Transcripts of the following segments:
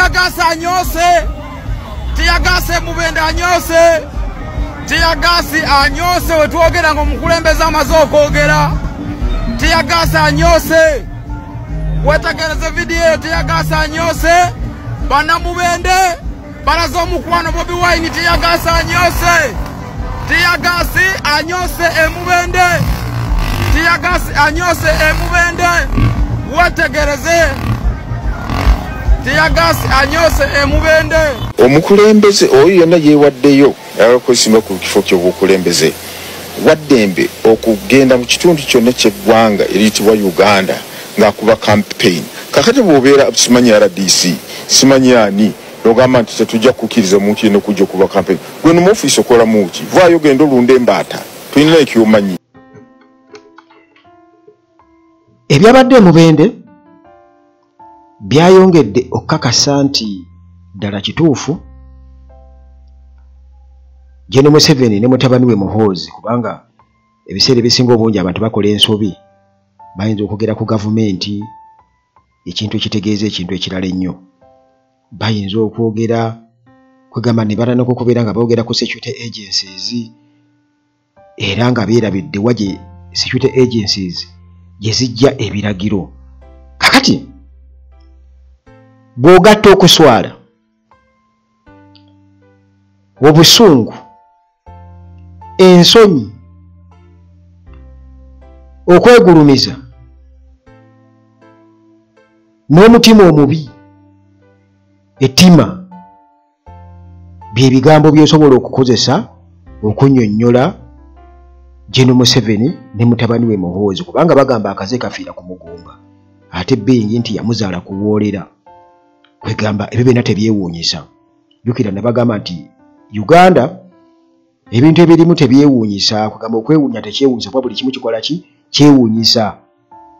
Tear gas anyose, tear gas Mubende anyose, tear gas anyose wetwogera ngo mukulembeza amaze okwogera. Tear gas anyose, wetegereze video. Tear gas anyose, bana Mubende balaze omukwano Bobi Wine. Tear gas anyose, tear gas anyose Mubende, tear gas anyose Mubende, wetegereze. Tear gas anyose Mubende. Omukulembeze oyo yenna yeewaddeyo okwesimba ku kifo ky'obukulembeze waddembe okugenda mu kitundu kyonna ky'eggwanga eriyitibwa Uganda ng'akuba campaign. Kakati bw'obeera simanyi RDC simanyi ani n'ogamba nti tetujja kukkiriza omuntu yenna okujja okuba campaign, gwe no mu ofiisi okolamu ki? Vaayo genda olunda embaata, tulina ekyomanyi. Ebyabadde Mubende byayongedde okukakasa nti ddala kituufu Gen Museveni ne mutabani we Muhoozi, kubanga ebiseera ebisinga obungi abantu bakola ensobi, bayinza okwogera ku gavumenti ekintu ekitegeeza ekintu ekirala ennyo, bayinza okwogera kwegamba ne batandika okubeera nga boogera ku security agencies era nga beerabidde wa gye security agencies gye zijja ebiragiro. Kakati bw'ogatta okuswala, obusungu, ensonyi, okwegulumiza n'omutima omubi, ettima, bye bigambo by'osobola okukozesa okunnyonnyola Gen Museveni ne mutabani we Muhoozi, kubanga bagamba akaze kafiira ku mugumba ate bingi nti yamuzaala kuwoolera. Kwegamba ebyo byonna tebyewuunyisa. Jjukira nabagamba nti Uganda ebintu ebirimu tebyewuunyisa, kwegamba okwewuunya tekyewuunyisa kuba buli kimu kikola ki kyewuunyisa.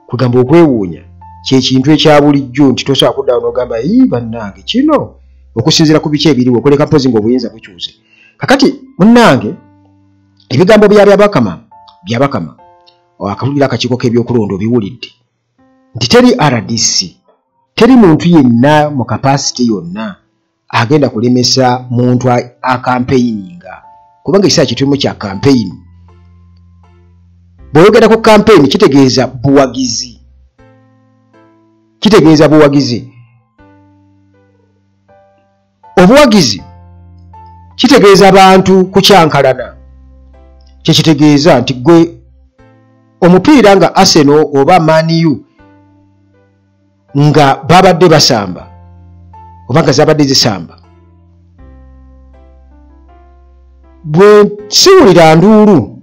Kwegamba okwewuunya kyekintu ekya bulijjo nti tosobola kuddawo n'ogamba ii bannange kino, okusinziira ku biki ebiriwo okuleka mpozi ng'obuyinza bukyuse. Kakati munnange ebigambo bya Byabakama akawulira akakiiko k'ebyokulonda obiwulidde nti teri RDC, teri muntu yenna mu capacity yonna agenda kulemesa muntu akampeininga, kubanga ekiseera kitulimu kya campaign. Bw'oyogera ku campaign kitegeeza buwagizi, kitegeeza buwagizi. Obuwagizi kitegeeza abantu kukyankalana, kyekitegeeza nti gwe omupiira nga Arsenal oba Man U nga babadde basamba oba nga zabadde zisamba, bwe siwulira nduulu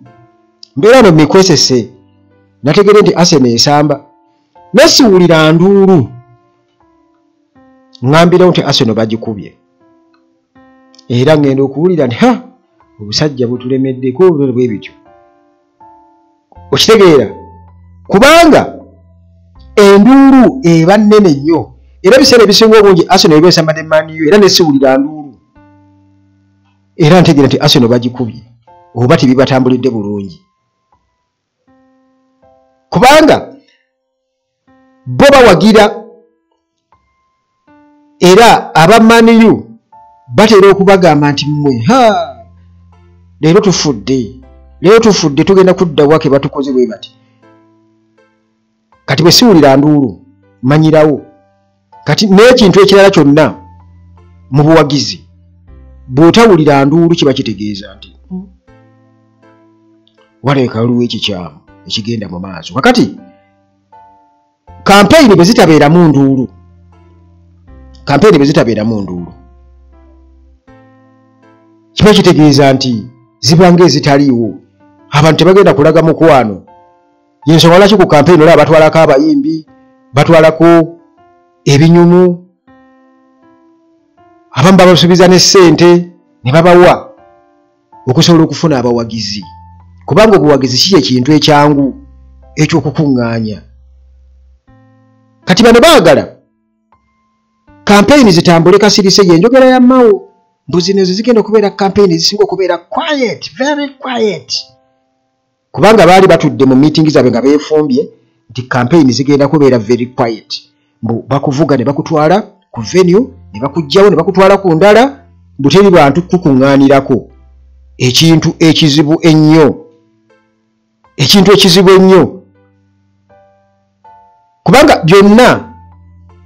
mbeera no mikwesese nategere nti Arsenal esamba, nesiwulira nduulu ŋŋambirawo nti Arsenal bagikubye, era ŋŋenda okuwulira nti ha obusajja butulemeddeko bwe bityo. Okitegeera kubanga enduulu eba nnene nnyo, era ebiseera ebisinga obungi Arsenal eba esamba ne Man U era nesiwulira nduulu era ntegeera nti Arsenal bagikubye oba tebibatambulidde bulungi, kubanga bo bawagira era aba Man U batera okubagamba nti mmwe ha leero tufudde, leero tufudde, tugenda kudda wake batukoze bwe bati. Kati bwe siwulira nduulu manyirawo. Kati n'ekintu ekirala kyonna mu buwagizi bw'otawulira nduulu kiba kitegeeza nti waleka waliwo ekikyamu ekigenda mu maaso. Kakati kampeyini bwe zitabeeramu nduulu, kampeyini bwe zitabeeramu nduulu kiba kitegeeza nti ziba ng'ezitaliiwo, abantu tebagenda kulaga mukwano. Yensonga lwaki ku kampeyini olaba batwalako abayimbi, batwalako ebinyumu, abamu babasuubiza ne ssente ne babawa okusobola okufuna abawagizi, kubanga obuwagizi si ekintu ekyangu eky'okukuŋŋaanya. Kati bano baagala kampeyini zitambule kasirise, yenjogera ya Mao mbu zino ezo zigenda okubeera kampeyini ezisinga okubeera quiet, very quiet, kubanga baali batudde mu meeting zaabwe nga beefumbye nti kampeyini zigenda kubeera very quiet, mbu bakuvuga ne bakutwala ku venue Ne bakugjawo ne bakutwala ku ndala, buteri bantu kukuŋŋaanirako. Ekintu ekizibu ennyo, ekintu ekizibu ennyo, kubanga byonna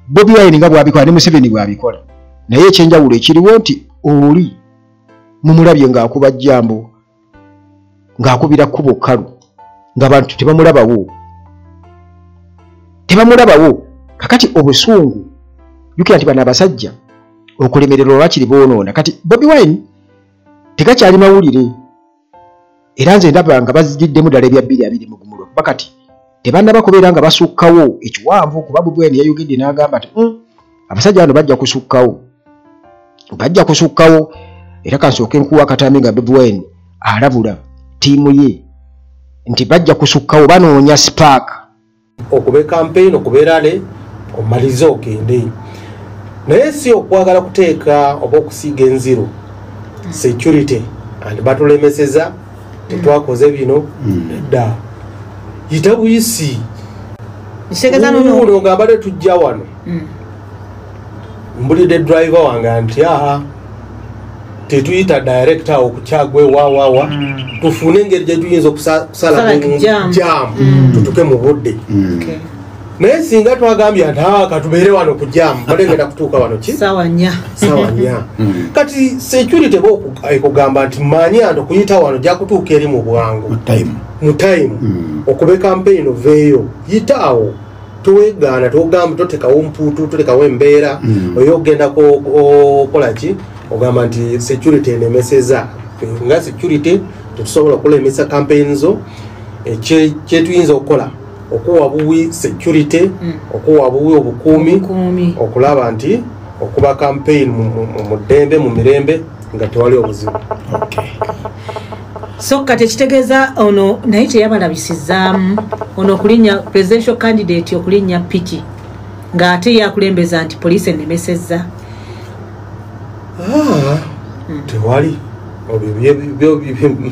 Bobi Wine nga bw'abikola ne Museveni bw'abikola. Naye ekyenjawulo ekiriwo nti oli mumulabye ng'akuba jjambo, ng'akubira kkubo kkalu, ng'abantu tebamulabawo, tebamulabawo. Kakati obusungu, jjukira nti bano abasajja okulemererwa lwakiri boonoona. Kati Bobi Wine tegakyali mawulire, era nze ndaba nga bazigiddemu ddala ebya 2021, kuba kati tebannaba kubeera nga basukkawo ekiwanvu, kuba Bobi Wine yayogedde n'agamba nti abasajja bano bajja kusukkawo, bajja kusukkawo. Era kansooke nkuwa akatambi nga Bobi Wine alabula ttiimu ye nti bajja kusukkawo, banoonya spark. Okube campaign, okubeerale omalize ogende, naye si okwagala kuteeka oba okusiiga enziro security and batulemeseza tetwakoze bino nedda. Yita buyisi nga mbadde tujja wano, mbulidde driver wange nti aha tetuyita direct awo kukyagwe wawawa, tufune engeri gye tuyinza okusala jam tutuke mu budde. Naye singa twagambye nti katubeere wano ku jam, balengenda kutuuka wano ki sawa nnya, sawa nnya. Kati security bo ekugamba nti manyi ando kuyita wano ja kutuuka eri mu bwangu mu time okube campaign oveeyo, yita awo, towegaana, togamba totekawo mpuutu, totekawo embeera oyo ogenda kokola ki, ogamba nti security enemeseza. Nga security tetusobola kulemesa campaign zo, kyetuyinza okukola okuwa buwi security, okuwa buwi obukuumi, okulaba nti okuba campaign mu ddembe, mu mirembe nga tewali obuzibu. So kati ekitegeeza ono naye teyabalabisizaamu ono okulinnya presidential candidate okulinnya piki ng'ate yakulembeza nti poliisi enemesezza. Tewali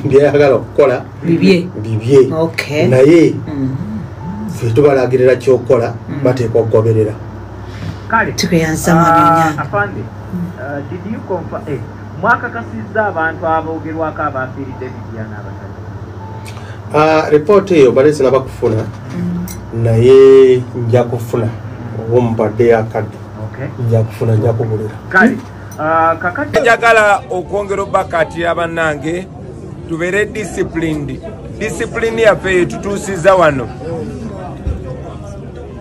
byeyagala okukola bibye, naye ffe tubalagirira kyokukola, bateekwa okugoberera. Tukuyanza. Did you confirm mwakakasizza abantu aboogerwako abafiiridde Mityana abasajja? Ripooti eyo bale sinaba kufuna, naye nja kufuna oba omubadde akadde nja kufuna, nja kubulira. Kale kakati njagala okwongera obbakaatira bannange tubeere disciplined. Discipline yaffe yetutuusiza wano.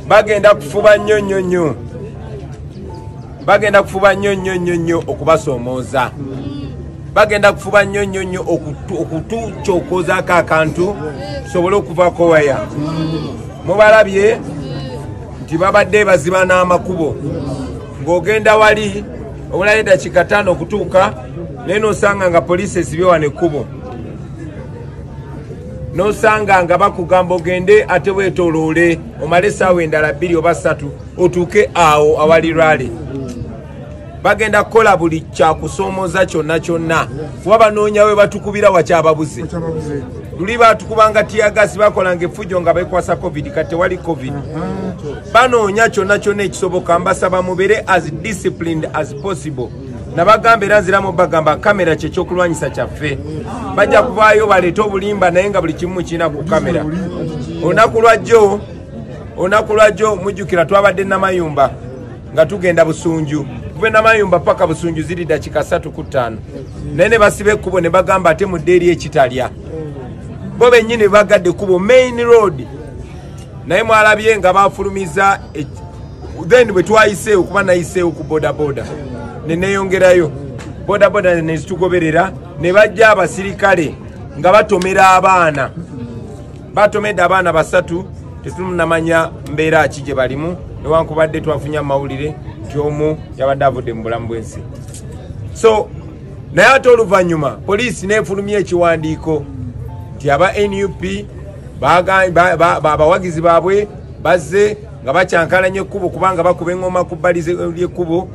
Bagenda kufuba nnyo nnyo nnyo, bagenda kufuba nnyo nnyo nnyo nnyo okubasoomooza, bagenda kufuba nnyo nnyo nnyo okutukyokozaako akantu tusobole okuvaako waya. Mubalabye nti babadde baziba n'amakubo, ng'ogenda wali obulayo eddakiika 5 okutuuka, naye n'osanga nga poliisi esibye wano ekkubo, n'osanga nga bakugamba ogende ate weetooloole omale essaawa endala 2 oba 3 otuuke awo awali rally. Bagenda kukola buli kyakusoomooza kyonna kyonna, kuba banoonya we batukubira wakyababuze. Luli batukubanga tiyagasi, bakolanga effujjo nga bekwasa covid, kati tewali covid. Banoonya kyonna kyonna ekisoboka. Mbasaba mubeere as disciplined as possible. Nabagamba era nziramu bagamba kamera kyekyokulwanyisa kyaffe. Bajja kuvaayo baleete obulimba, naye nga buli kimu kirina ku kamera. Olunaku lwajjo mujjukira twabadde Namayumba nga tugenda Busunju, kuva Namayumba paka Busunju ziri dakika 3 ku 5, naye ne basiba ekkubo ne bagamba ate mudde eri ekitalya. Bo bennyini bagadde ekkubo main road, naye mwalabye nga bafulumiza. Then bwe twayiseewo, kuba nayiseewo ku bodaboda ne neeyongerayo, bodaboda ne zitugoberera, ne bajja abasirikale nga batomera abaana, batomedde abaana 3, tetunamanya mbeera ki gye balimu, newankubadde twafunye amawulire nti omu yabadde avudde mu bulamu bw'ensi. So naye ate oluvannyuma poliisi n'efulumya ekiwandiiko nti aba NUP abawagizi baabwe bazze nga bakyankalanya ekkubo kubanga bakuba engoma ku bbali ly'ekkubo.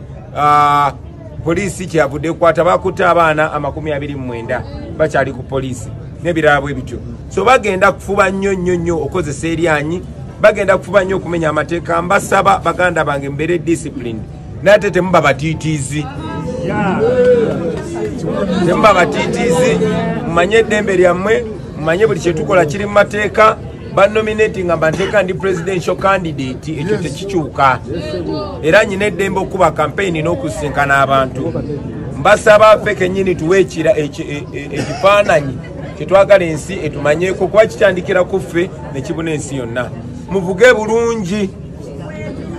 Poliisi kyeyavudde ekwata, bakutte abaana 29 bakyali ku poliisi n'ebirala bwe bityo. So bagenda kufuba nnyo nnyo nnyo okozesa eryanyi, bagenda kufuba nnyo okumenya amateeka. Mbasaba baganda bange mubeere disciplined. Naye ate temuba batiitiizi, temuba batiitiizi, mumanye eddembe lyammwe, mumanye buli kyetukola kiri mu mateeka. Banominating nga banteeka ndi presidential candidate, ekyo tekikyuka. Era nyina eddembe okuba campaign n'okusisinkana abantu. Mbasaba ffe kennyini tuwe ekifaananyi kyetwagala ensi etumanyeeko, kuba kitandikira ku ffe ne kibuna ensi yonna. Muvuge bulungi,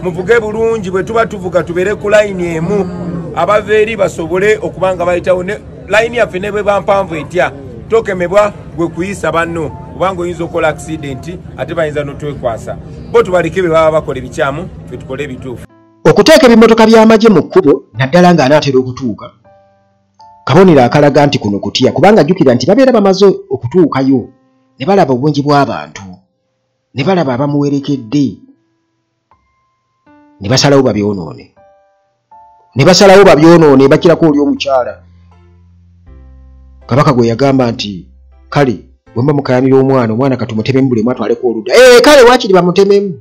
muvuge bulungi. Bwe tuba tuvuga tubeere ku layini emu, abava eri basobole okuba nga bayitawo. Layini yaffe ne bwe bampanvu etya, tokemebwa gwe kuyisa banno, kubanga oyinza okukola accident ate bayinza n'otwekwasa. Bo tubaleke be baba bakola ebikyamu, ffe tukole ebituufu. Okuteeka ebimotoka by'amagye mu kkubo naddala ng'anaatera okutuuka kabonero akalaga nti kuno kutya, kubanga jjukira nti babeera bamaze okutuukayo ne balaba obungi bw'abantu, ne balaba abamuwerekedde, ne basalawo babyonoone, ne basalawo babyonoone. Bakirako oli omukyala Kabaka gwe yagamba nti kale bwe mba mukayanira omwana, omwana katumutememu buli mwatwaleko oludda, kale waakiri bamutememu.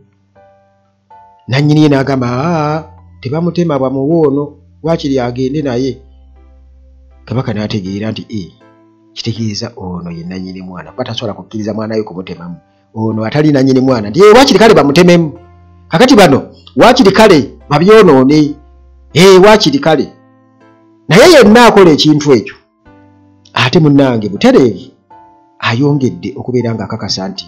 Nannyini ye n'agamba aa tebamutema, bamuwa ono waakiri agende naye. Kabaka n'ategeera nti kitegeeza ono ye nannyini mwana, kuba tasobola kukkiriza mwana we kumutemamu. Ono atali nannyini mwana nti waakiri kale bamutememu. Kakati bano waakiri kale babyonoone, waakiri kale. Naye yenna akola ekintu ekyo ate munnange butereevu ayongedde okubeera ng'akakasa nti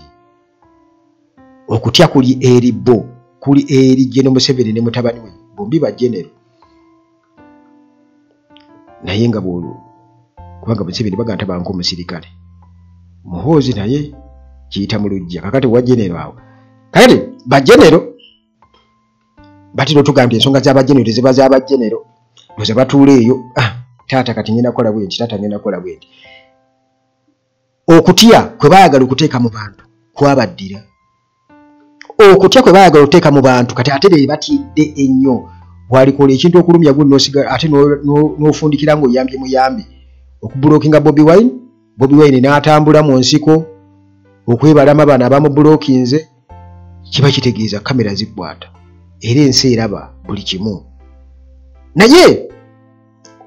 okutya kuli eri bo, kuli eri General Museveni ne mutabani we, bombi ba genero. Naye nga bw'olwo kubanga Museveni bagamba tabanko omusirikale, Muhoozi naye kiyita mu luggya. Kakati wa genero awo, kakati ba genero batera otugamba ensonga z'abagenero teziba z'abagenero, ndoza batuula eyo, taata kati ngenda kukola bwe nti, taata ngenda kukola bwe nti. Okutya kwe baayagala okuteeka mu bantu kwabaddira, okutya kwe baayagala okuteeka mu bantu kati ate be batidde ennyo. Bw'alikola ekintu okulumya gwe n'osigala ate n'ofundikira ng'oyambye muyambe okubulokinga Bobi Wine, Bobi Wine n'atambula mu nsiko okwebalama bano abamubulokinze, kiba kitegeeza kamera zikwata era ensi eraba buli kimu. Naye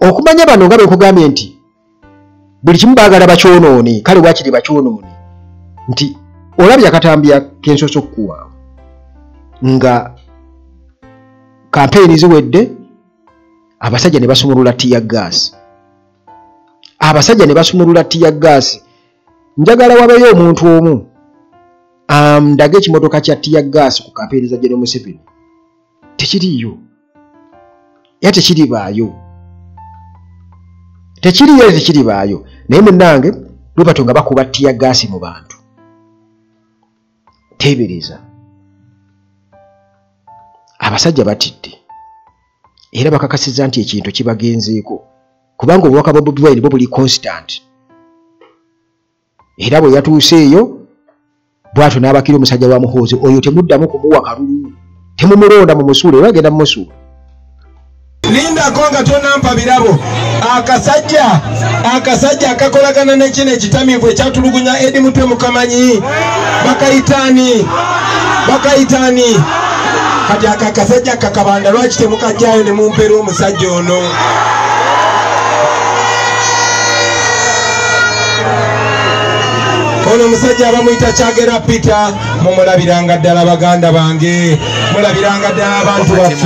okumanya bano nga bekugambye nti buli kimu baagala bakyonoone, kale waakiri bakyonoone, nti olabye akatambi k'ensoso okukuwaawo nga kampeyini ziwedde, abasajja ne basumulula tear gas, abasajja ne basumulula tear gas. Njagala wabeeyo omuntu omu ndage ekimotoka kya tear gas ku kampeyini za General Museveni. Tekiriiyo era tekiribaayo, tekiriyo era tekiribaayo. Naye munnange bwe batyo nga bakuba tear gas mu bantu, teebereza abasajja batidde era bakakasizza nti ekintu kibagenzeeko, kubanga obubaka bwa Bobi Wine bwo buli constant. Era bwe yatuuse eyo bw'atyo n'abakira omusajja wa Muhoozi oyo, temuddamu kumuwa kalulu, temumulonda, mumusuule, era agenda mumusuula. Lindako nga tonampa birabo. Akasajja akakolagana n'ekino ekitamiivu ekyatulugunya Edi Mutwe mukamanyi, bakayitaani, bakayitaani. Kati aka akasajja kakabanda lwaki temukajjayo ne mumpeera omusajja ono? Ono omusajja abamuyita Kyagera Peter, mumulabiranga ddala baganda bange, mulabiranga ddala abantu baffe.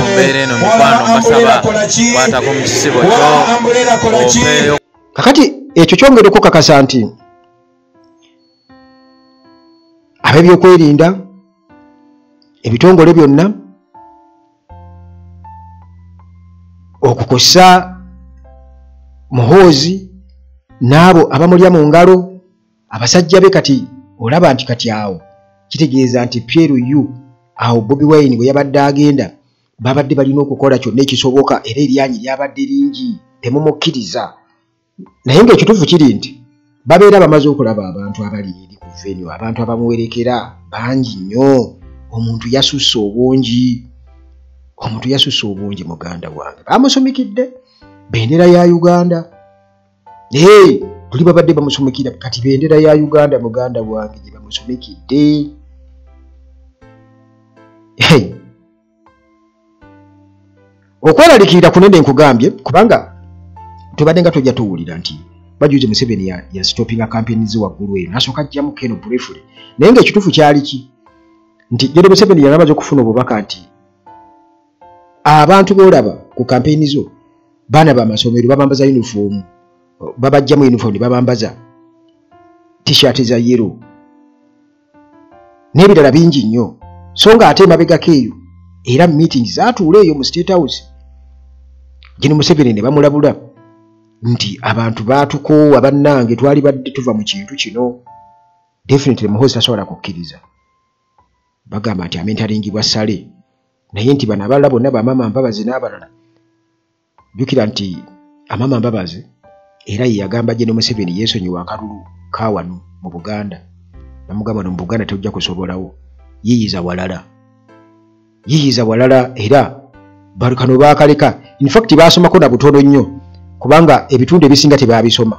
Ambuleera kola ki? Kakati ekyo kyongera okukakasa nti ab'ebyokwerinda, ebitongole byonna okukosa Muhoozi n'abo abamulya mu ngalo abasajja be, kati olaba nti kati awo kitegeeza nti PLU awo Bobi Wine bwe yabadde agenda babadde balina okukola kyonna ekisoboka, era eryanyi lyabadde lingi, temumukkiriza. Naye ng'ekituufu kiri nti babeera bamaze okulaba abantu abali eri ku venue, abantu abamuwerekera bangi nnyo, omuntu yasusse obungi, omuntu yasusse obungi muganda wange. Bamusumikidde bendera ya Uganda, tuli babadde bamusumikira kati bendera ya Uganda muganda wange gye bamusumikidde. Okweraliikirira kunene nkugambye, kubanga tubadde nga tojja tuwulira nti bajuze Museveni ya stoppinga campaign ze waggulu eno, nasooka ajjamu keno briefly, naye ng'ekituufu kyali ki nti General Museveni yalamaze okufuna obubaka nti abantu b'olaba ku campaign zo baana b'amasomero babambaza uniform, babajjamu uniform ne babambaza t-shirt za yellow n'ebirala bingi nnyo. So nga ate emabegako eyo era meetings zaatuula eyo mu State House, General Museveni ne bamulabula nti abantu baatukoowa bannange, twali badde tuva mu kintu kino. Definitely Muhoozi tasobola kukkiriza, bagamba nti amentaringibwa ssale, naye nti bano abalala bonna bamama Mbabazi n'abalala, jjukira nti Amama Mbabazi era ye yagamba General Museveni yeesonyiwa akalulu ka wano mu Buganda, namugamba no mu Buganda tojja kusobolawo, yiyiza walala, yiyiza walala. Era balukano baakaleka, in fact baasomako na butono nnyo, kubanga ebitundu ebisinga tebaabisoma,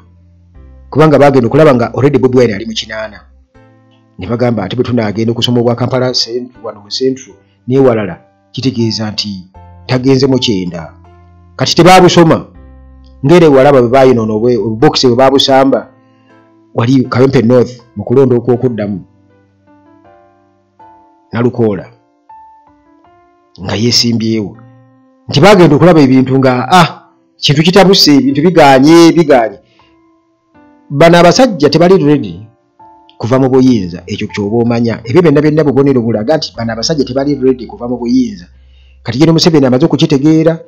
kubanga bagenda okulaba nga already Bobi Wine ali mu 8, ne bagamba ate bwe tunaagenda okusoma obwa Kampala wano mu Central n'ewalala, kitegeeza nti tagenze mu 9. Kati tebaabusoma ngere walaba bwe baayinoona obubokisi bwe baabusamba wali Kawempe North mu kulonda okw'okuddamu Nalukoola nga yeesimbyewo, nti bagenda okulaba ebintu nga kintu kitabuse, ebintu biganye biganye. Bano abasajja tebali ready kuva mu buyinza, ekyo ky'oba omanya. Ebyo byonna byonna bubonero bulaga nti bano abasajja tebali ready kuva mu buyinza. Kati General Museveni amaze okukitegeera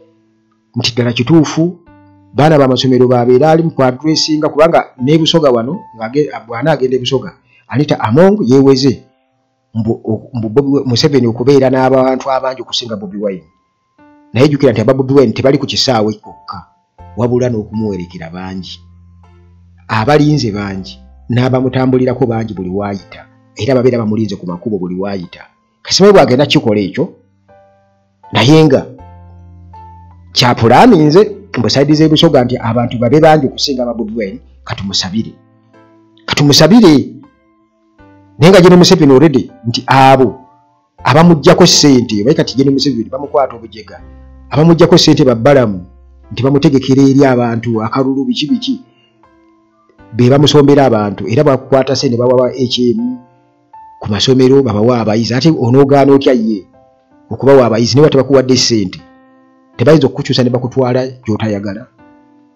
nti ddala kituufu baana b'amasomero babeera ali mu kuaddressinga, kubanga n'e Busoga wano bw'anaagenda e Busoga Anita Among yeeweze mbu Museveni okubeera n'abantu abangi okusinga Bobi Wine. Naye jjukira nti aba Bobi Wine tebali ku kisaawe kokka, wabula n'okumuwerekera bangi, abalinze bangi, n'abamutambulirako bangi buli waayita, era babeera bamulinze ku makubo buli waayita. Kasimaye bw'agenda kikola ekyo, naye nga kyapulaaninze mbu side z'e Busoga nti abantu babe bangi okusinga aba Bobi Wine, katumusabire, katumusabire. Naye nga General Museveni already nti abo abamuggyako ssente, oba kati General Museveni bamukwata obujega, abamuggyako ssente babbalamu nti bamutegekera eri abantu akalulu biki biki, be bamusombera abantu, era bwakukwata ssente bawawa HM ku masomero babawa abayizi. Ate onoogaana otya ye okubawa abayizi naye tebakuwadde ssente? Tebayinza okukukyusa ne bakutwala gy'otayagala,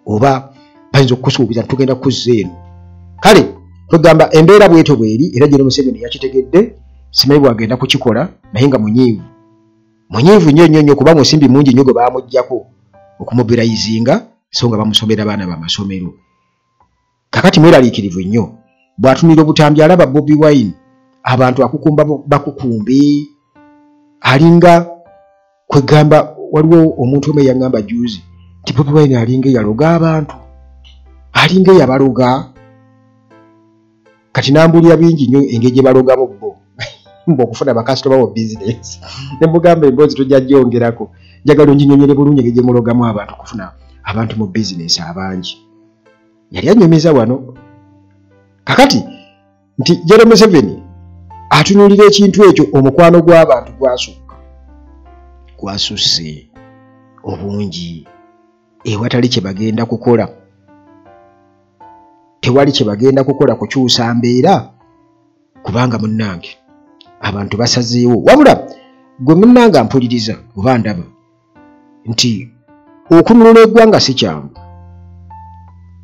oba bayinza okukusuubiza nti tugenda kukuzza eno. Kale kwegamba embeera bwetyo bweri, era General Museveni yakitegedde, simanyi bw'agenda kukikola, naye nga munyiivu, munyiivu nnyo nnyo nnyo, kubanga osimbi mungi nnyo gwe baamuggyako okumobilizinga, so nga bamusomera baana b'amasomero. Kakati mweraliikirivu nnyo bw'atunira obutambi alaba Bobi Wine abantu akukumba bakukumbe, alinga kwegamba. Waliwo omuntu omu eyaŋŋamba juzi nti Bobi Wine alinga eyaloga abantu, alinga eyabaloga. Kati nambulira bingi nnyo engeri gye balogamu bo mbu okufuna bakasitoma mu bizinesi. Ne mugamba emboozi tojja gyongerako, njagala onginyonyere bulungi engeri gye mulogamu abantu okufuna abantu mu bizinesi abangi. Yali annyumiza wano kakati nti General Museveni atunuulira ekintu ekyo, omukwano gw'abantu gwasukka, gwasusse obungi, ewatali kye bagenda kukola, tewali kye bagenda kukola kukyusa mbeera, kubanga munnange abantu basazeewo. Wabula gwe munnange ampuliriza oba ndaba nti okununula eggwanga si kyangu,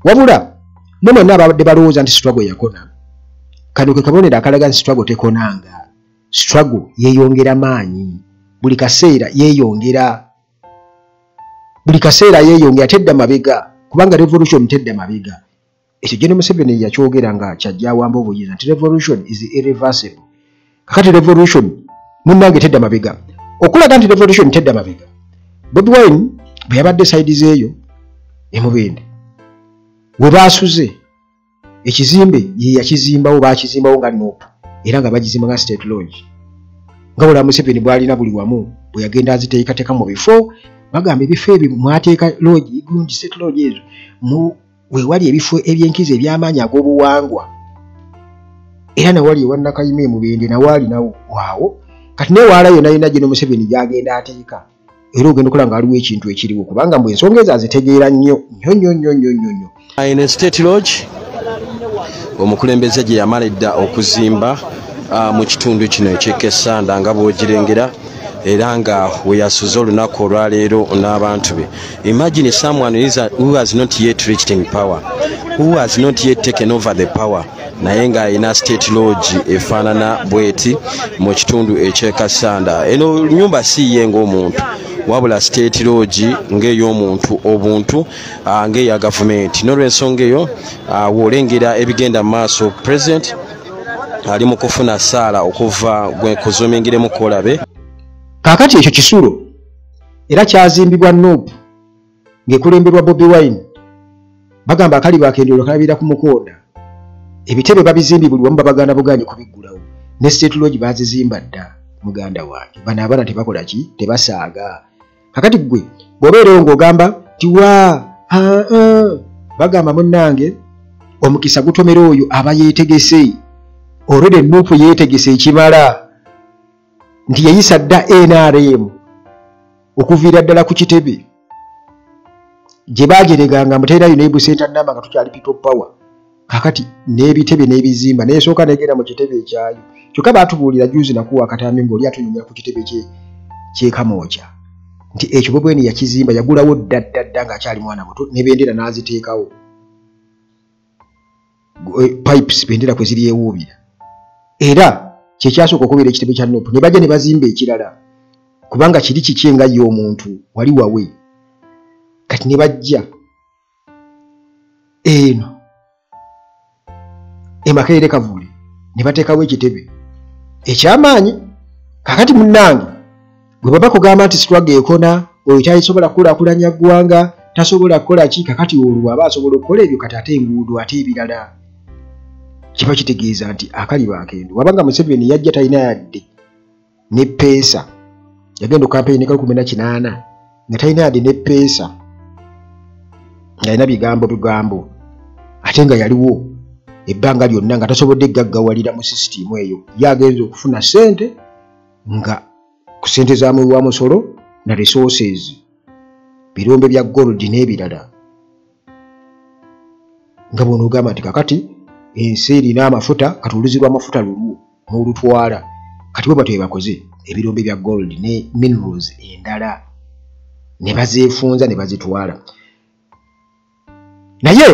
wabula mwe mwenna ababadde balowooza nti struggle yakona, kano ke kabonero akalaga nti struggle tekonanga. Struggle yeeyongera maanyi buli kaseera, yeeyongera buli kaseera, yeeyongera, tedda mabega, kubanga revolution tedda mabega. Ekyo General Museveni yakyogera nga kyajja awamba obuyinza nti revolution is irreversible. Kakati revolution munnange tedda mabega. Okulaga nti revolution tedda mabega, Bobi Wine bwe yabadde side z'eyo e Mubende we baasuze ekizimbe, ye yakizimbawo, baakizimbawo nga NUP, era nga bagizimba nga State Lodge, nga bula Museveni bw'alina buli wamu bwe yagenda aziteekateeka mu bifo. Bagamba ebifo ebyo mwateeka lodge gundi State Lodge ezo mu wewali ebifo ebyenkizo eby'amaanyi ag'obuwangwa, era nawali ewa Nakayima e Mubende nawali nawo waawo. Kati newaala yonna yonna General Museveni gy'agenda ateeka Era ogenda okola nga waliwo ekintu ekiriwo, kubanga mbwe ensonga ezo azitegeera nnyo nnyo nnyo nnyo nnyo nnyo nnyo. Eno State Lodge omukulembeze gye yamala edda okuzimba mu kitundu kino eky'Ekesanda nga bw'ogirengera, era nga we yasuze olunaku olwaleero n'abantu be. Imagine someone who has not yet reached in power, who has not yet taken over the power, naye ng'alina State Lodge efaanana bweti mu kitundu eky'Ekasanda. Eno nyumba si ye ng'omuntu, wabula State Lodge ng'ey'omuntu obuntu, ng'eya gavumenti. N'olwensonga eyo w'olengera ebigenda mu maaso, President ali mu kufuna saala okuva gwe kuzumingiremu kolabe. Kaakati ekyo kisulo era kyazimbibwa NUP ng'ekulemberwa Bobi Wine. Bagamba akali bakendero kalabira ku mukonda. Ebitebe babizimbye buli wamu, babaganda bugaanyi kubiggulawo. Ne State Lodge baazizimba dda, muganda wange. Bano abaana tebakola ki? Tebasaaga. Kakati ggwe bw'obeerewo ng'ogamba nti wa bagamba munnange omukisa gutomera oyo aba yeetegese. Olwedde NUP yeetegese ekimala nti yayisa dda NRM okuviira ddala ku kitebe gye baajereganga muteerayo n'ebusenta namba nga tukyali people power. Kakati n'ebitebe n'ebizimba n'esooka n'egenda mu kitebe ekyayo. Kyokka baatubuulira juzi nakuwa akatambi ng'oli atunyumira ku kitebe ky'e Kamwokya nti ekyo Bobi Wine yakizimba, yagulawo dda dda dda ng'akyali mwana muto, ne bendera n'aziteekawo, pipes bendera kwe ziri ewuubira. Era kyekyasooka okubeera ekitebe kya NUP, ne bajja ne bazimba ekirala kubanga kiri kikye nga ye omuntu wali wawe. Kati ne bajja eno e Makerere Kavule ne bateekawo ekitebe ekyamaanyi. Kakati munnange gwe baba kugamba nti struggle ekona, oyo tasobola kukulaakulanya ggwanga, tasobola kukola ki. Kakati olwo aba asobola okukola ebyo, kati ate enguudo ate ebirala, kiba kitegeeza nti akali bakendo. Wabanga Museveni yajja talina yadde ne peesa, yagenda okampeyini ka 18 nga talina yadde ne peesa, ng'alina bigambo bigambo, ate nga yaliwo ebbanga lyonna nga tasobodde gaggawalira mu sisitimu eyo. Ye agenza okufuna ssente nga ku ssente za muwi wa musolo na resources, birombe bya gold n'ebirala, nga bw'onoogamba nti kakati ensi erina amafuta, kati oluzi lw'amafuta lulwo n'olutwala. Kati bwe batyo bakoze ebirombe bya gold ne minerals endala ne bazeefunza ne bazitwala. Naye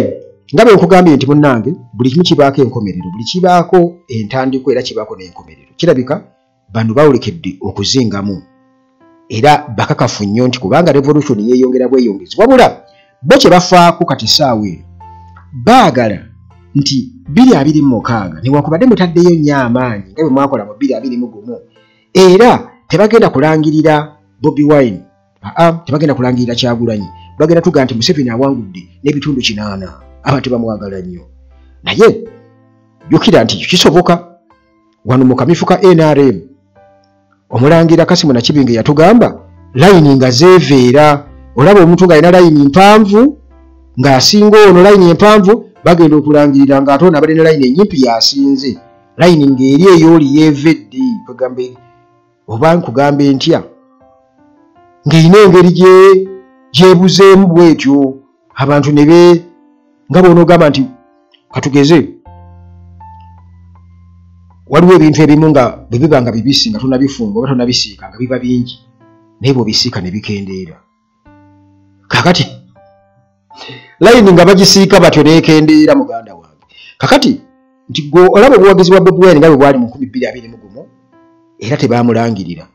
nga bwe nkugambye nti munnange buli kimu kibaako enkomerero, buli kibaako entandikwa era kibaako n'enkomerero. Kirabika bano bawolekedde okuzingamu era bakakafu nnyo nti kubanga revolution yeeyongera bweyongezi. Wabula bo kye bafaako kati essaawa eno, baagala nti 2026, newankubadde mutaddeyo nnyo amaanyi nga bwe mwakola mu 2021, era tebagenda kulangirira Bobi Wine, aa, tebagenda kulangirira Kyagulanyi. Bagenda tugaa nti Museveni awangudde n'ebitundu 80, abantu bamwagala nnyo. Naye jjukira nti kisoboka wano mu kamyufu ka NRM omulangira Kasimu Nakibinge yatugamba layini nga zeeveera. Olaba omuntu ng'alina layini mpanvu ng'asinga ono layini empanvu, bagenda okulangirira ng'ate ono abadde ne layini enyimpi yasinze. Layini ng'eri eyooli yeevedde, kwegambe oba nkugambe ntya, ng'erina engeri gyebuzeemu bwetyo abantu ne be nga bw'onoogamba nti katugeze waliwo ebintu ebimu nga bwe biba nga bibisi nga tonabifumba oba tonabisiika nga biba bingi, naye bw'obisiika ne bikendeera. Kakati layini nga bagisiika batyo neekendeera, muganda wange. Kakati nti gwe olaba obuwagizi bwa Bobi Wine nga bwe bwali mu 2021, era tebaamulangirira.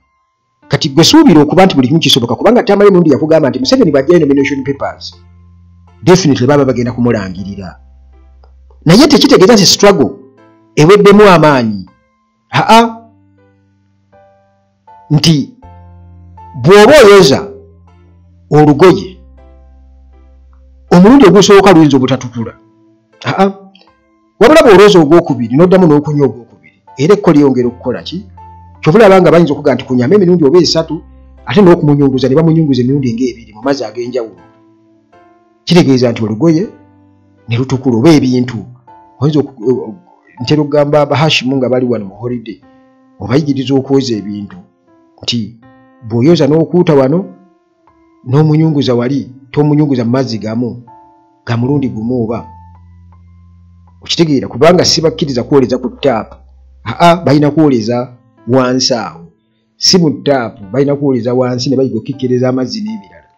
Kati gwe suubira okuba nti buli kimu kisoboka, kubanga Tamale Mirundi yakugamba nti Museveni bw'aggyayo nomination papers definitely baba bagenda kumulangirira. Naye tekitegeeza nti struggle eweddemu amaanyi. Aa, nti bw'oba oyoza olugoye omulundi ogusooka luyinza obutatukula, aa, wabula bw'olwoza ogwokubiri n'oddamu n'okunywa ogwokubiri, era ekko lyongera okukola ki. Kyova olaba nga bayinza okugaa nti kunyama emirundi oba esatu, ate n'okumunyunguza ne bamunyunguza emirundi ng'ebiri mu mazzi ag'enjawulo. Kitegeeza nti olugoye ne lutukula oba ebintu oyinza. Ntera okugamba Abahashimu nga bali wano mu holiday, obayigiriza okwoza ebintu nti bw'oyoza n'okuuta wano N'omunyunguza wali tomunyunguza mu mazzi gamu ga mulundi gumu oba okitegeera, kubanga sibakkiriza kwoleza ku ttaapu. Aa, balina kwoleza wansi awo, si mu ttaapu, balina kwoleza wansi ne bayiga okukikkereza amazzi n'ebirala.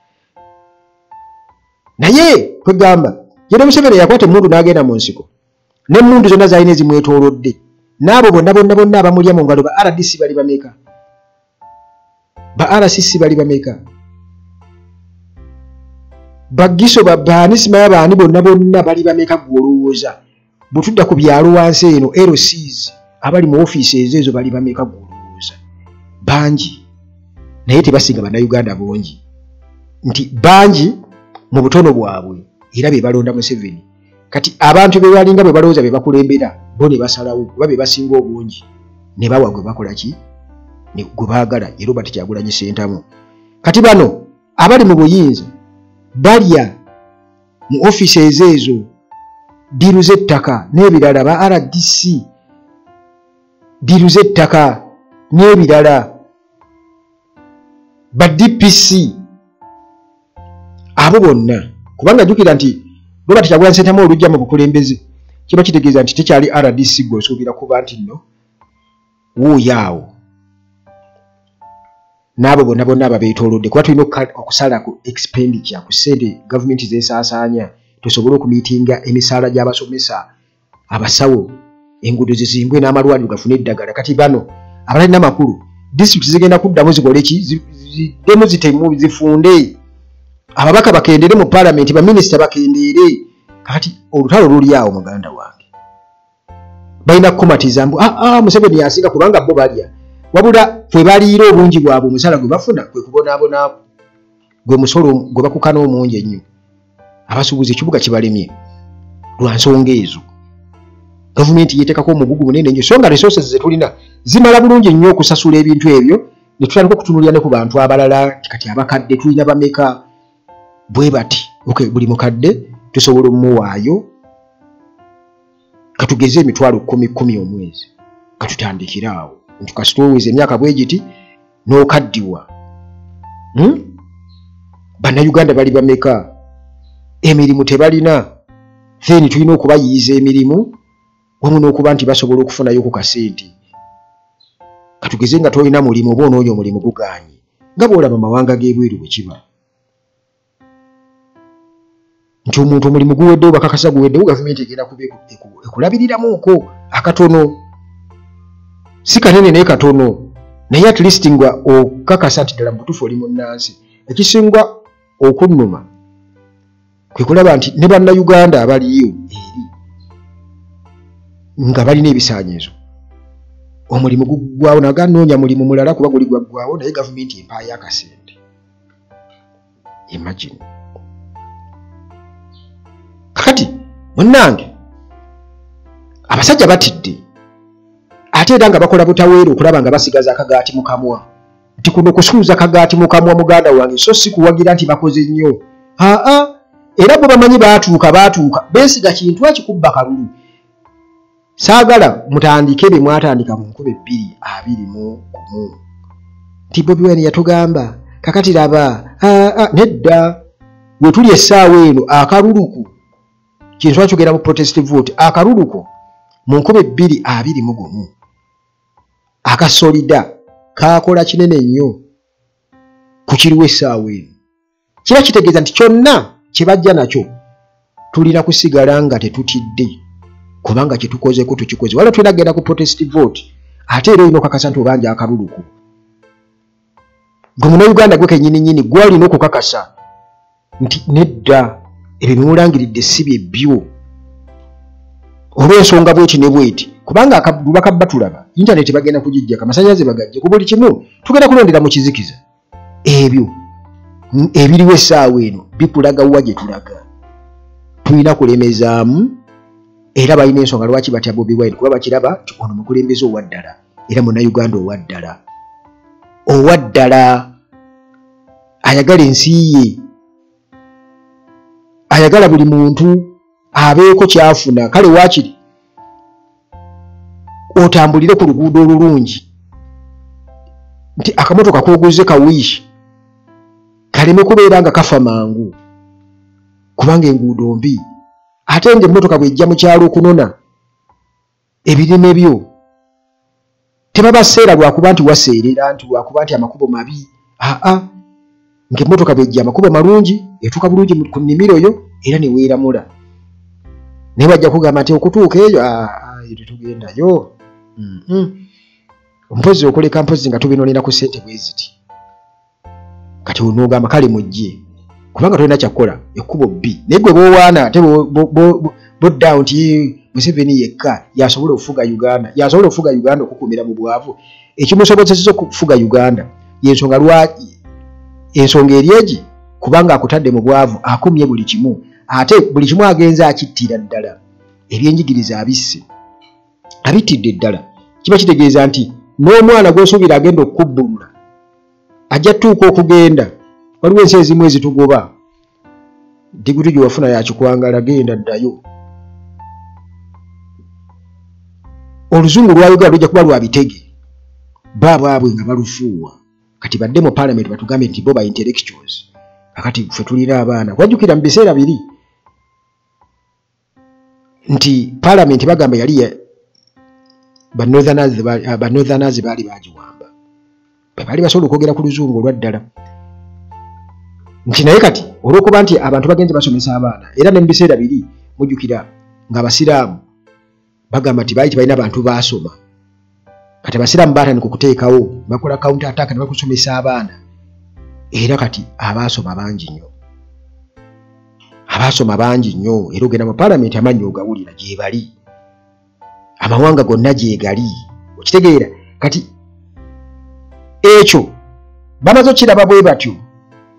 Naye kwegamba Yoweri Museveni yakwata emmundu n'agenda mu nsiko n'emmundu zonna zalina ezimwetoolodde, n'abo bonna bonna bonna abamulya mu ngalo ba RDC bali bameka, ba RCC bali bameka, bagiso baani simaya baani bonna bonna bali bameka. Gw'olowooza bwe tudda ku byalo wansi eno LCs abali mu ofiisi ezo bali bameka? Gw'olowooza bangi, naye tebasinga Bannayuganda bungi, nti bangi mu butono bwabwe era be balonda Museveni. Kati abantu be balinga bwe balowooza be bakulembera bo ne basalawo kuba be basinga obungi ne bawa gwe bakola ki gwe baagala, ye Robert Kyagulanyi Ssentamu. Kati bano abali mu buyinza balya mu ofiisi ezo diru z'ettaka n'ebirala, ba RDC diru z'ettaka n'ebirala, ba DPC abo bonna. Kubanga jjukira nti Robert Kyagulanyi Ssentamu olujja mu bukulembeze kiba kitegeeza nti tekyali RDC gw'osuubira kuba nti nno wuuyo awo n'abo bonna bonna ababeetoolodde, kuba tulina okusala ku expenditure ku ssente gavumenti zeesaasaanya tusobole okumiitinga emisaala gy'abasomesa, abasawo, enguudo zizimbwe n'amalwaliro gafune eddagala. Kati bano abalina amakulu disitulikiti zigenda kuddamu zikole ki, ziddemu zitemu zifunde, ababaka bakendere mu paalamenti, baminisita bakendeere. Kati olutalo luli awo muganda wange, balina kukumatiza mbu Museveni yasinga kubanga bo balya, wabula ffe baliira obungi bwabwe omusala gwe bafuna kwe kubonaabona gwe musolo gwe bakukana omungi ennyo. Abasuubuzi ekibuga kibalemye lwa nsonga ezo. Gavumenti yeeteekako omugugu munene nnyo, so nga resources ze tulina zimala bulungi nnyo okusasula ebintu ebyo, ne tutandika okutunuulira ne ku bantu abalala. Kati abakadde tulina bameka bwe bati, okay, buli mukadde tusobola omuwaayo katugeze emitwalo 10,000 omwezi, katutandikire awo nti kasita oweza emyaka bwe giti n'okaddiwa. Bannayuganda bali bameka, emirimu tebalina, then tulina okubayiiza emirimu wamu n'okuba nti basobola okufunayo ku kasente. Katugeze nga tolina mulimu oba onoonya omulimu gugaanye, nga bw'olaba mawanga g'ebweru bwe kiba nti omuntu omulimu guweddewo, bakakasa guweddewo, gavumenti egenda kuba ekulabiriramuko akatono, si kanene naye katono, naye at least nga okakasa nti ddala mu butuufu oli munnansi. Ekisinga okunnuma kwe kulaba nti ne Bannayuganda abaliyo eri nga balina ebisaanyizo, omulimu guggwawo naga nnoonya mulimu mulala kuba guli gwaggwawo, naye gavumenti empaayo akasente. Imagine. Kakati munnange abasajja batidde, ate era nga bakola butaweera okulaba nga basigaza akagaati mu kamwa, nti kuno kusuuza kagaati mu kamwa muganda wange, so si kuwagira nti bakoze nnyo. Aa, era bwe bamanyi baatuuka beesiga kintu ekikubba kalulu. Saagala mutandike bye mwatandika mu 2021 nti Bobi Wine yatugamba kakati laba. Nedda, we tuli essaawa eno akaluluku kintu akyogera mu protest vote, akaluluko mu 2021 akasolida kakola kinene nnyo ku kiriwo essaawa eno. Kiba kitegeeza nti kyonna kye bajja nakyo tulina kusigala nga tetutidde, kubanga kye tukozeeko tukikoze. Wala tulina kugenda ku protest vote, ate era olina okakasa nti obanja akaluluko. Gwe Munnayuganda gwe kennyini nnyini gwe olina okukakasa nti nedda ebyo bimulangiridde si bye byo, olw'ensonga bweti ne bweti, kubanga akabaka batulaba intaneti bagenda kugijjako, amasannyalaze bagajje ku buli kimu, tugenda kulondera mu kizikiza. Ebyo ebiriwo essaawa eno bikulaga wa gye tulaga. Tulina kulemezaamu, era balina ensonga lwaki batya Bobi Wine, kuba bakiraba nti ono mukulembeze owa ddala era Munnayuganda owa ddala, owa ddala ayagala ensi ye, ayagala buli muntu abeeko kyafuna. Kale waakiri otambulire ku luguudo olulungi, nti akamotoka k'oguze kawiishi Kaleme kubeera nga kafa mangu kubanga enguudo mbi, ate ng'emmotoka bw'ejja mu kyalo okunona ebirime byo tebabaseera lwakuba nti waseerera, nti lwakuba nti amakubo mabi. Aa, ng'emmotoka bw'ejja amakubo malungi etuuka bulungi ku nnimiro yo era ne weeramula. Naye bajja kugamba nti okutuuka eyo tetugendayo, mpozi okuleka mpozi nga tubinonera ku ssente bwe ziti. Kati onoogamba kale mujje kubanga tolina kyakukola, ekkubo bbi. Naye gwe boowaana ate boddaawo nti Museveni yekka yasobola okufuga Uganda, yasobola okufuga Uganda okukuumira mu bwavu. Ekimusobozesa okufuga Uganda y'ensonga lwaki, ensonga eri egi, kubanga akutadde mu bwavu, akumye buli kimu, ate buli kimu agenze akittira ddala. Ebyenjigiriza abisse, abittidde ddala. Kiba kitegeeza nti n'omwana gw'osuubira agenda okukubbulula ajja tuuka okugenda. Waliwo ensi ezimu ezitugoba, diguli gye wafuna yakikwangala, genda ddayo. Oluzungu lwa Uganda lujja kuba lwa bitege, baabwabwe nga balufuuwa. Kati badde mu parliament batugambe nti bo ba intellectuals, kakati ffe tulina abaana. Wajjukira mu biseera biri nti parliament bagamba yali ba northerners baali bagiwamba, baali basobola okwogera ku luzungu olwa ddala. Nti naye kati olw'okuba nti abantu bagenze basomesa abaana, era ne mu biseera biri mujjukira ng'abasiraamu bagamba nti baali tebalina bantu baasoma. Kati abasiraamu baatandika okuteekawo, bakola counter attack ne bakusomesa abaana, era kati abaasoma bangi nnyo, abaasoma bangi nnyo. Era ogenda mu parliament amannya ogawulira gye bali, amawanga gonna gye gali, okitegeera. Kati ekyo bamaze okiraba bwe batyo,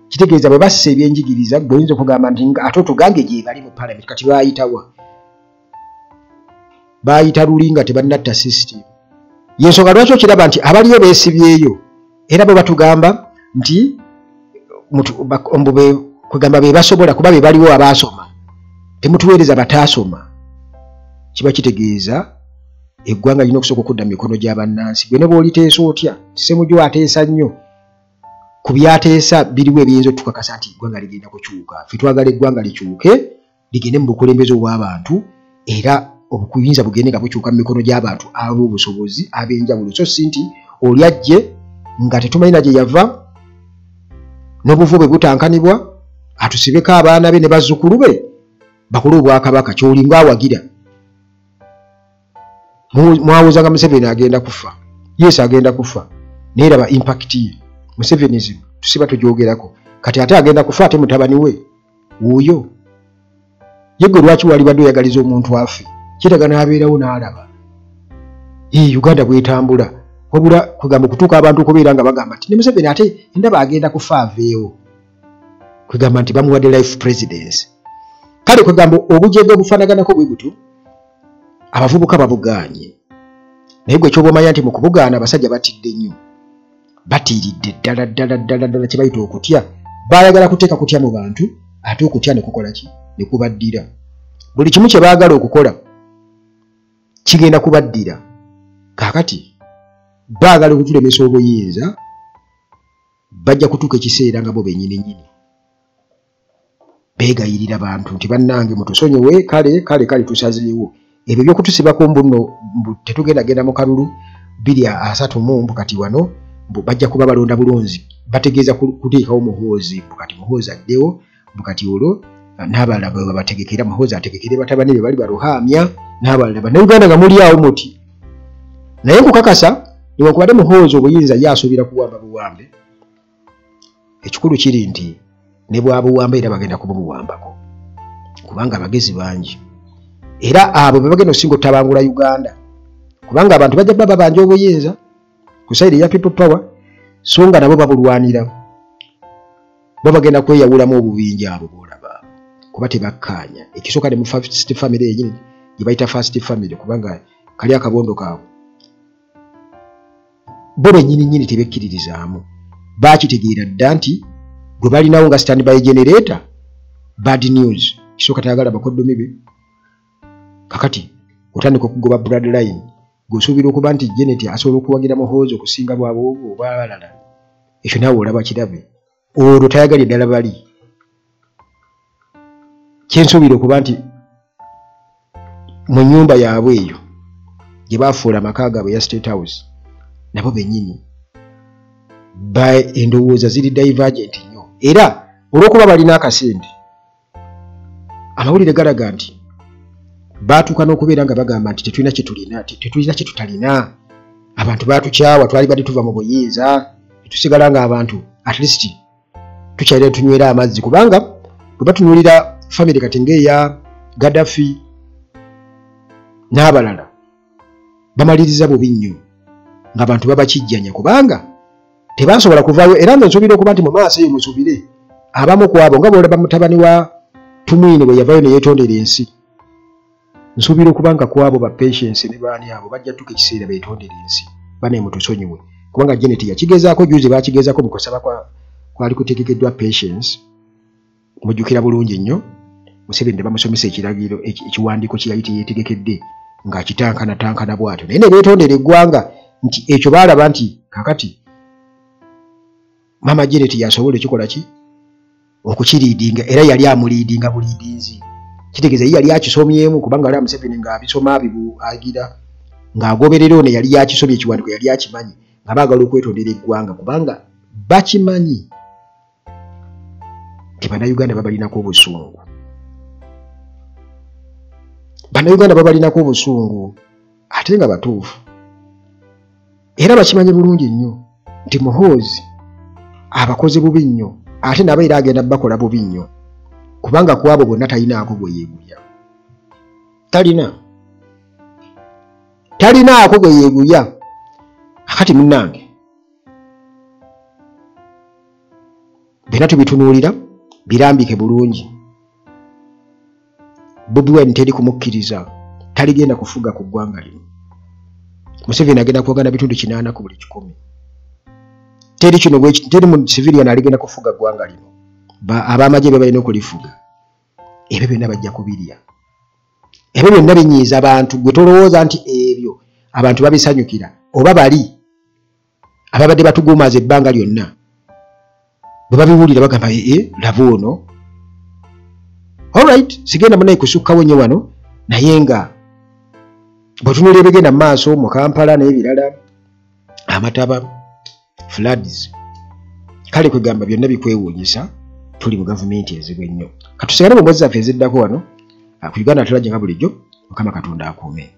kitegeeza bwe bassa ebyenjigiriza, gwe oyinza okugamba nti ate otugange gye bali mu parliament. Kati baayitawa, baayita luli nga tebannatta system. Yensonga lwaki okiraba nti abaliyo beesibyeyo, era bo batugamba nti kugamba be basobola kuba be baliwo abaasoma, temutuweereza bataasoma. Kiba kitegeeza eggwanga lirina okusooka okudda mu mikono gy'abannansi. Gwe ne bw'oliteesa otya, Ssemujju ateesa nnyo ku byateesa biriwo ebiyinza otukakasa nti eggwanga ligenda kukyuka. Ffe twagala eggwanga likyuke, ligende mu bukulembeze obw'abantu, era obuyinza bugende nga bukyuka mu mikono gy'abantu ab'obusobozi ab'enjawulo, so si nti oli ajje nga tetumanyi na gye yava, n'obuvu bwe butankanibwa, atusibeko abaana be ne bazzukulu be bakole obwakabaka. Ky'olinga awagira. Mwawuzanga Museveni agenda kufa, yes agenda kufa, naye raba impact ye. Musevenism tusiba tugyogerako, kati ate agenda kufa ate mutabani we wuuyo. Ye gwe lwaki wali badde oyagaliza omuntu afe? Kyetaaga n'abeerawo n'alaba Uganda bwetambula. Wabula kwegamba okutuuka abantu okubeera nga bagamba nti ne Museveni ate ndaba agenda kufa aveewo, kwegamba nti bamuwadde life presidency. Kale kwegamba obujega obufaanaganako bwe butyo abavubuka babugaanye. Naye gwe kyoba omanya nti mu kubugaana abasajja batidde nnyo, batiiridde ddala ddala ddala ddala kye bayita okutya. Baayagala kuteeka kutya mu bantu, ate okutya ne kukola ki? Ne kubaddira. Buli kimu kye baagala okukola kigenda kubaddira. Kaakati baagala okutulemesa obuyinza, bajja kutuuka ekiseera nga bo bennyini nnyini beegayirira bantu nti bannange mutusonyiwe, kale kale kale tusazeewo. Ebyo by'okutusibako mbu nno mbu tetugenda genda mu kalulu 2030, mbu kati wano mbu bajja kuba balonda bulonzi, bategeeza kuteekawo Muhoozi, mbu kati Muhoozi addewo, mbu kati olwo n'abalala bwe babategekera, Muhoozi ategekere batabani be bali baruhaamya n'abalala. Bannayuganda nga muli awo muti. Naye nkukakasa newankubadde Muhoozi obuyinza ye asuubira kuwamba buwambe, ekikulu kiri nti ne bwabuwamba era bagenda kubumuwambako, kubanga abagezi bangi, era abo be bagenda okusinga okutabangula Uganda, kubanga abantu bajja baba babanja obuyinza ku sayidi eya people power, so nga nabo babulwanira, bo bagenda kweyawulamu obubinja abo b'olaba kuba tebakkaanya. Ekisooka ne mu first family yennyini gye bayita first family, kubanga kali akabondo kaabwe bo bennyini nnyini tebekkiririzaamu. Baakitegeera dda nti gwe balinawo nga stand by generator bad news. Kisooka tayagala bakoddomi be. Kakati otandika okugoba bloodline, gw'osuubira okuba nti Janet asobola okuwagira Muhoozi okusinga bw'abo oba abalala. Ekyo naawe olaba kirabe. Olwo tayagalye ddala bali. Kyensuubira okuba nti mu nnyumba yaabwe eyo gye baafuula amaka gaabwe ya State House, nabo bennyini endowooza ziri divergent nnyo. Era olw'okuba balina akasente, amawulire galaga nti baatuuka n'okubeera nga bagamba nti tetulina kye tulina, tetulina kye tutalina. Abantu baatukyawa, twali badde tuva mu buyinza, tusigala nga abantu at least tukyalira tunywera amazzi. Kubanga bwe batunuulira famire kati ng'eya Gaddafi n'abalala, bamaliriza bubi nnyo ng'abantu babakijjanya kubanga tebasobola kuvaayo. Era nze nsuubira okuba nti mu maaso eyo musuubire abamu ku abo nga bw'olaba mutabani wa Tumwine bwe yavaayo ne yeetondera ensi, nsuubira okuba nga ku abo ba Patience ne baani abo bajja tuuka ekiseera beetondera ensi, banaye mutusonyiwe. Kubanga Janet yakigezaako juzi, baakigezaako mu kusaba kwali kutegekeddwa Patience, mujjukira bulungi nnyo Museveni ne bamusomesa ekiragiro ekiwandiiko kye yali teyeetegekedde ng'akitankana bw'atyo, naye ne beetondera eggwanga nti ekyo baalaba nti kakati Mama Janet yasobola ekikola ki okukiriidinga, era yali amuliidinga buliidinzi. Kitegeeza ye yali akisomyemu, kubanga ali Museveni ng'abisoma agira ng'agoberera ono yali yakisomye ekiwandiiko, yali akimanyi nga baagala okwetondera eggwanga, kubanga bakimanyi nti Bannayuganda babalinako obusungu. Bannayuganda babalinako obusungu ate nga batuufu. Era bakimanyi bulungi nnyo nti Muhoozi abakoze bubi nnyo, ate nabo era agenda bakola bubi nnyo, kubanga ku abo bonna talinaako gwe yeeguya. Talinaako gwe yeeguya. Kakati munnange byonna tubitunuulira birambike bulungi. Bobi Wine teri kumukkiriza, taligenda kufuga ku ggwanga lino. Museveni agenda kuwagana bitundu 8 ku buli 100. Teri kino teri mu civilian aligenda kufuga ggwanga lino. Ab'amagye be balina okulifuga. Ebyo byonna bajja kubirya. Ebyo byonna binyiiza abantu. Gwe tolowooza nti ebyo abantu babisanyukira, oba bali ababadde batuguumaaza ebbanga lyonna bwe babiwulira bagamba laba ono. Alright, sigenda munaye kusukkawo nnyo wano, naye nga bw'otunuulira ebigenda mu maaso mu Kampala n'ebirala, amataba, floods, kale kwegamba byonna bikwewuunyisa. Tuli mu gavumenti enzibu ennyo. Katusigale mu mboozi zaffe eziddako wano ku Uganda Tulajje nga bulijjo. Mukama Katonda akuume.